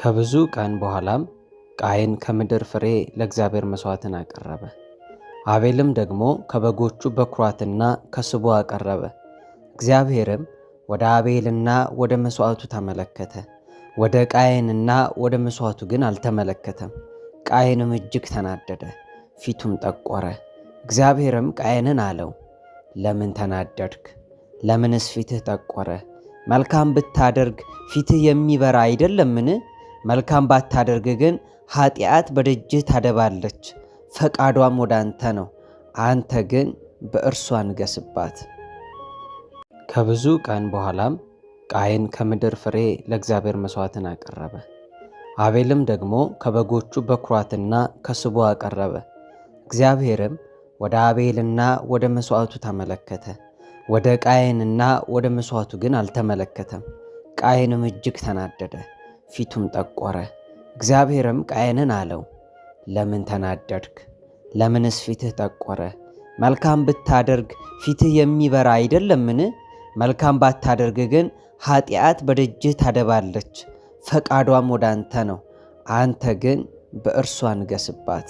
ከብዙ ቀን በኋላም ቃየን ከምድር ፍሬ ለእግዚአብሔር መሥዋዕትን አቀረበ። አቤልም ደግሞ ከበጎቹ በኩራትና ከስቡ አቀረበ። እግዚአብሔርም ወደ አቤልና ወደ መሥዋዕቱ ተመለከተ፣ ወደ ቃየንና ወደ መሥዋዕቱ ግን አልተመለከተም። ቃየንም እጅግ ተናደደ፣ ፊቱም ጠቆረ። እግዚአብሔርም ቃየንን አለው፣ ለምን ተናደድክ? ለምንስ ፊትህ ጠቆረ? መልካም ብታደርግ ፊትህ የሚበራ አይደለምን? መልካም ባታደርግ ግን ኃጢአት በደጅህ ታደባለች፣ ፈቃዷም ወደ አንተ ነው፣ አንተ ግን በእርሷ ንገስባት። ከብዙ ቀን በኋላም ቃየን ከምድር ፍሬ ለእግዚአብሔር መሥዋዕትን አቀረበ። አቤልም ደግሞ ከበጎቹ በኩራትና ከስቡ አቀረበ። እግዚአብሔርም ወደ አቤልና ወደ መሥዋዕቱ ተመለከተ፣ ወደ ቃየንና ወደ መሥዋዕቱ ግን አልተመለከተም። ቃየንም እጅግ ተናደደ፣ ፊቱም ጠቆረ። እግዚአብሔርም ቃየንን አለው፣ ለምን ተናደድክ? ለምንስ ፊትህ ጠቆረ? መልካም ብታደርግ ፊትህ የሚበራ አይደለምን? መልካም ባታደርግ ግን ኃጢአት በደጅህ ታደባለች፣ ፈቃዷም ወደ አንተ ነው፣ አንተ ግን በእርሷ ንገስባት።